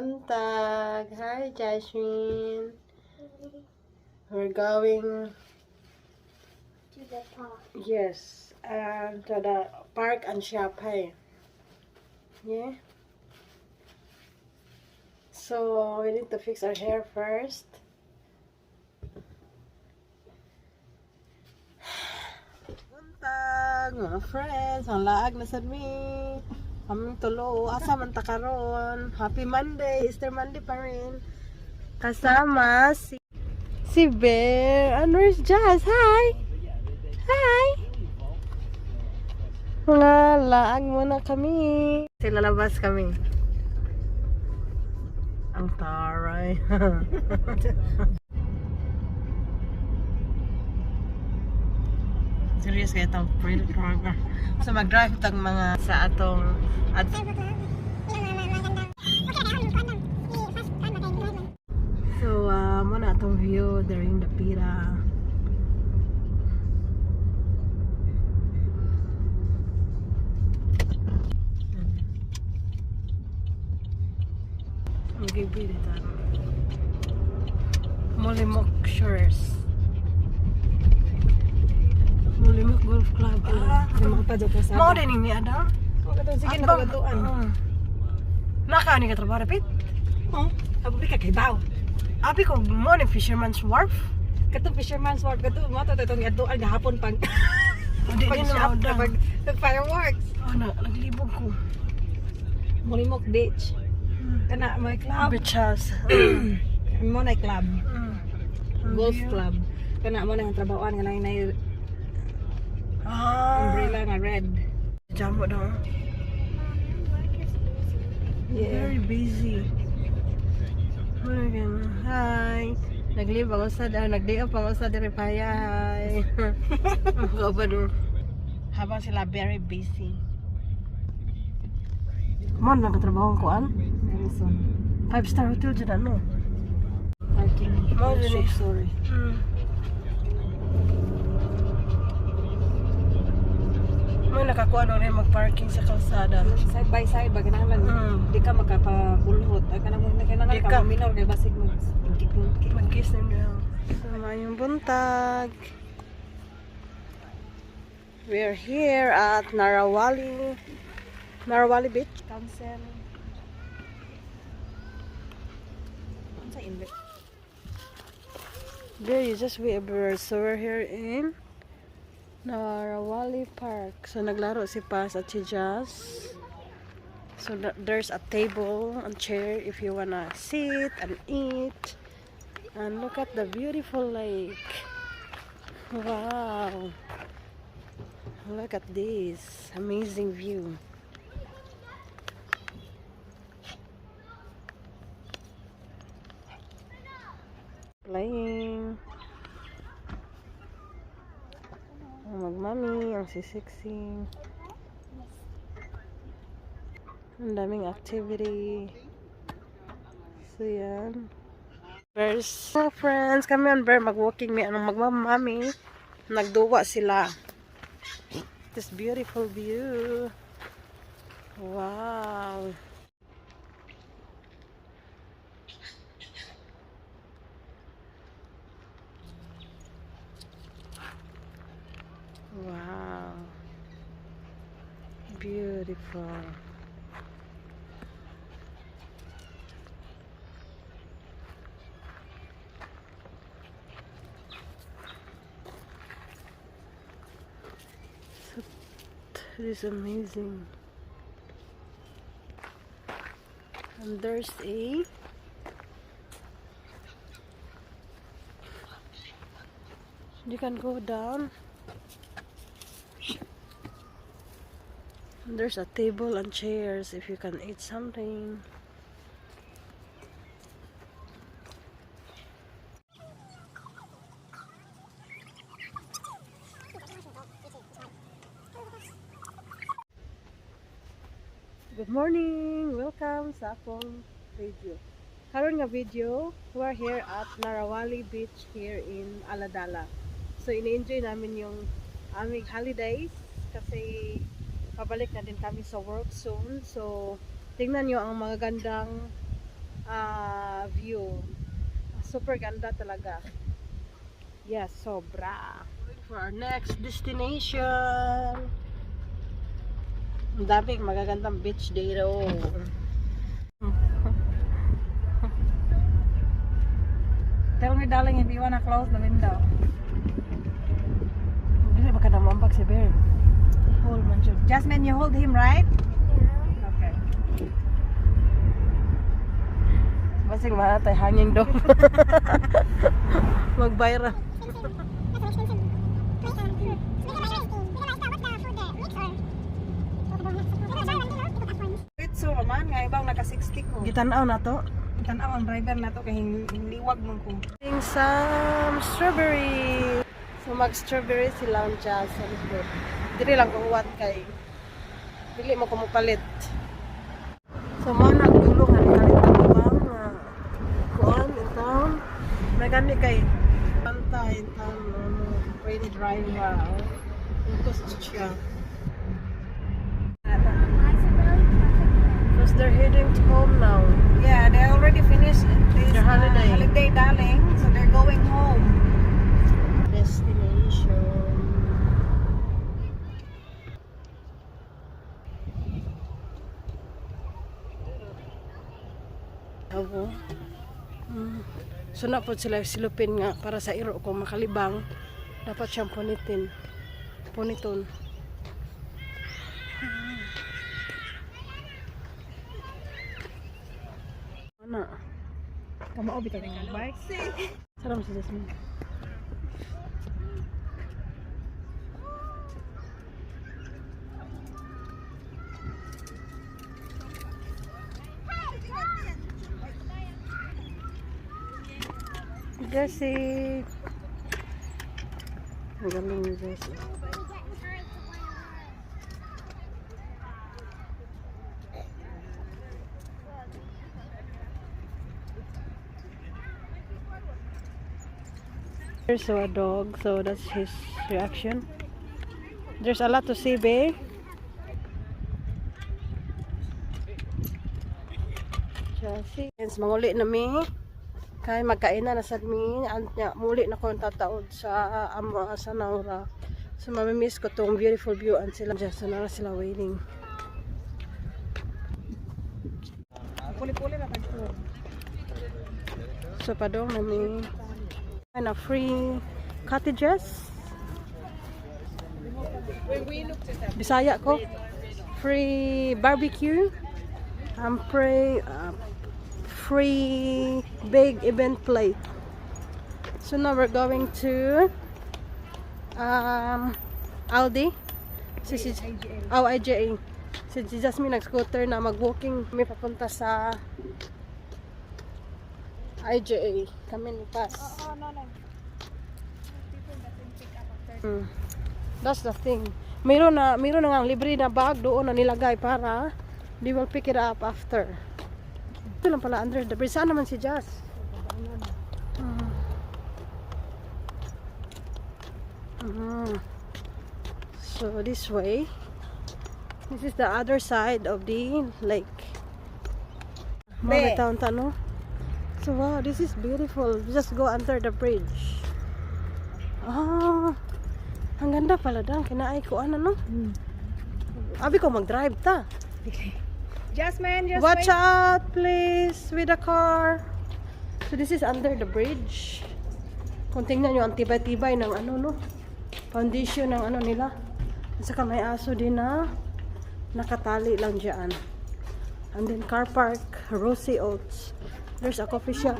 buntag. Hi, Jasmine. We're going To the park. yes, to the park and shop. Hey, yeah. So we need to fix our hair first. Buntag, mga friends, ang laag na sad mi. Kaming tulo, asa man ta karon. Happy Monday, Easter Monday pa rin. Kasama si Bear and where's Jazz? Hi! Hi! Mga laag muna kami. Lalabas kami. Ang taray. Serious kaya itong program. So mag-drive tag mga sa atong so muna atong view during the pira. Mag-ibig dito. Molimok Shores. Molimok Golf Club. Mau din ini ada? Sige na pagatuan. Naka ni ka trabaho repit? Abi ka kay baw. Abi ko mo ni Fisherman's Wharf. Katong Fisherman's Wharf kato mo to tong atuan gahapon pag Hindi din na pag fireworks. Naglibog ko. Molimok Beach. Kana may club. Beach house. Mo na club. Golf View. club. Kana mo na trabahoan nga nay umbrella nga red. Jamo daw. Very busy. Hi. Naglib ako sa nagdi up ako sa Diripaya. Hi. Kabado. Habang sila very busy. Mo na katrabaho ko an? Harrison. 5-star hotel dyan ano? Parking. Mo din eh. Sorry. Mo nakakuha na rin mag-parking sa kalsada. Side by side ba kinahanglan di ka makapabulhot ay kanang kinahanglan Di ka ka. minor kay basig mag-tiktik. Mag-kiss na niya. So, mayong buntag. We're here at Narrawallee Beach. Council. Sa invest. There you just wait everywhere. So we're here in Narrawallee Park. So naglaro si Paz at si Jazz. So there's a table and chair if you wanna sit and eat. And look at the beautiful lake. Wow. Look at this amazing view. Playing. Ang magmami, ang sisiksi. Ang daming activity. So yan. Bears. So friends, kami on bear mag-walking me. Anong magmamami. Nagduwa sila. This beautiful view. Wow. Wow. Beautiful. So, it is amazing. And there's a you can go down. There's a table and chairs if you can eat something. Good morning! Welcome sa akong video. Karon nga video, we're here at Narrawallee Beach here in Ulladulla. So ini-enjoy namin yung aming holidays kasi pabalik na din kami sa work soon. So tingnan nyo ang mga gandang view. Super ganda talaga. Yes, sobra. For our next destination. Ang daming magagandang beach dito. Tell me, darling, if you wanna close the window. Hindi ba ka namambag si Bear? Hold man siya. Jasmine, you hold him, right? Okay. Basing mahatay hanging daw. Magbayra. So, man, nga ibang naka-60 ko. Gitanaw na to. Tanaw ang driver na to kay hinliwag man ko. Some strawberry. So mag-strawberry silang dyan sa likod. Dili lang kuhuwat kay dili mo kumupalit. So mga nagdulong halikalit ang bang kuan in town. Nagani kay pantay in town. Pwede drive ba? Utos siya. Because they're heading to home now. Yeah, they already finished this Their holiday. darling. So they're going home. Destination. Abo. So na po sila silupin nga para sa iro kung makalibang dapat siyang puniton. Ana. Kamao bitaw ng bike. Salam si Jasmine. Jessie. Ang galing ni Jessie. There's a dog, so that's his reaction. There's a lot to see, babe. Jessie. Manguli na mi. Kaya magkainan na sad mi. Muli na ko tataod sa sa Naura. So mamimiss ko tong beautiful view and sila dyan. So nara sila waiting. Puli-puli na tayo. So padong na mi. Na free cottages. Bisaya ko. Free barbecue. Free big event plate. So now we're going to Aldi. IGA. Si Jasmine nag-scooter na mag-walking. May papunta sa IGA. Kami ni Pass. That's the thing. Mayroon na nga libre na bag doon na nilagay para they will pick it up after. Ito lang pala under the bridge. Saan naman si Jas? So this way. This is the other side of the lake. Mga no? So wow, this is beautiful. Just go under the bridge. Ang ganda pala dang kinaay ko no? Abi ko mag-drive ta. Jasmine, just Watch out please with the car. So this is under the bridge. Kung tingnan nyo ang tibay-tibay ng no? Foundation ng nila. At saka may aso din na nakatali lang dyan. And then car park, Rosie Oats. There's a coffee shop.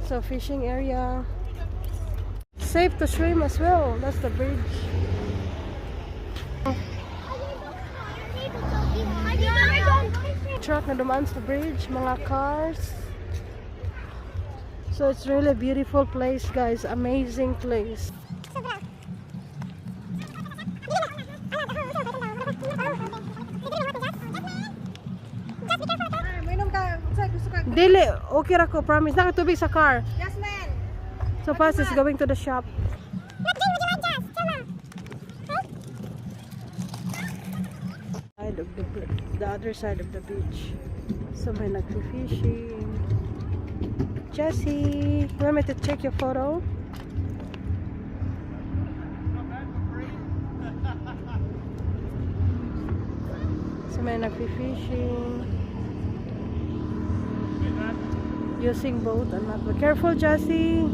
So fishing area. Safe to swim as well. That's the bridge. Truck na dumaan sa bridge, mga cars. So it's really a beautiful place, guys. Amazing place. Dili, okay ra ko, promise. Nakatubig sa car. Jasmine. So Paz is going to the shop. of the other side of the beach. So may nag-fishing. Jessie, you want me to check your photo? So may nag-fishing. Using boat and not. Be careful, Jessie.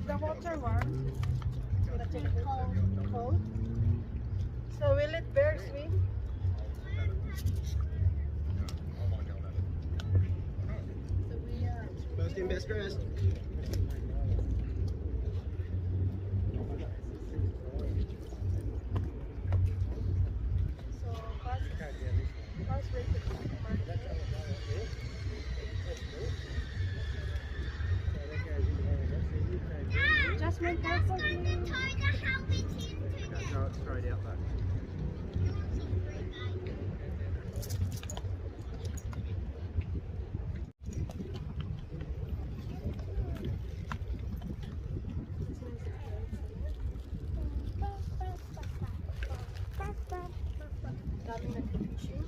The water warm. Cold. So will it bear swim? First in, best dressed. So fast way to market. Jasmine, careful. Straight out there. Daming nag-fishing.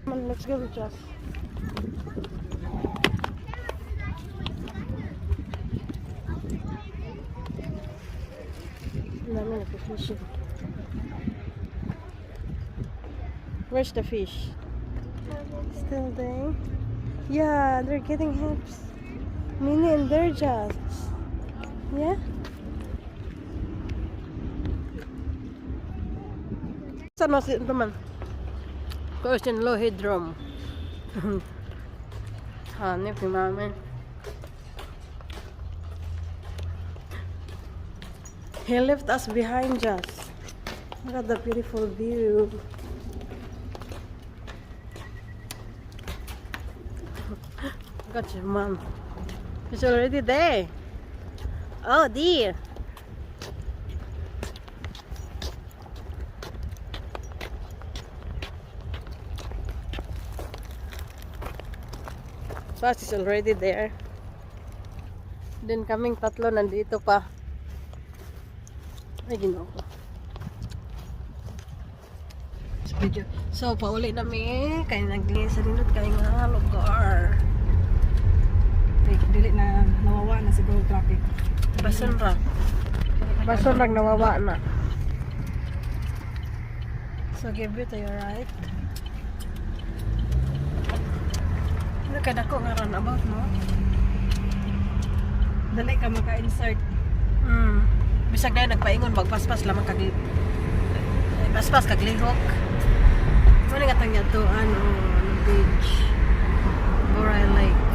Come on, let's go with Jess. Daming nag-fishing. Where's the fish? Still there? Yeah, they're getting hips. Minnie and they're just. Yeah? Saan mas ito man? Question low hydrom. Hanip ni mami. He left us behind just. Look at the beautiful view. Got your mom. She's already there. Oh dear. So she's already there. Then kaming tatlo nandito pa. Ay, ginoo ko. So pauli nami kay naglinis sa linod kay nga lugar. Dili na nawawa na siguro traffic. Bason ra. Bason ra nawawa na. So give it to your right. Ano ka dako nga ron about no? Dali ka maka-insert. Bisag na nagpaingon magpaspas lamang kag paspas kag lihok. Ano nga tangya to ano beach. Burill Lake.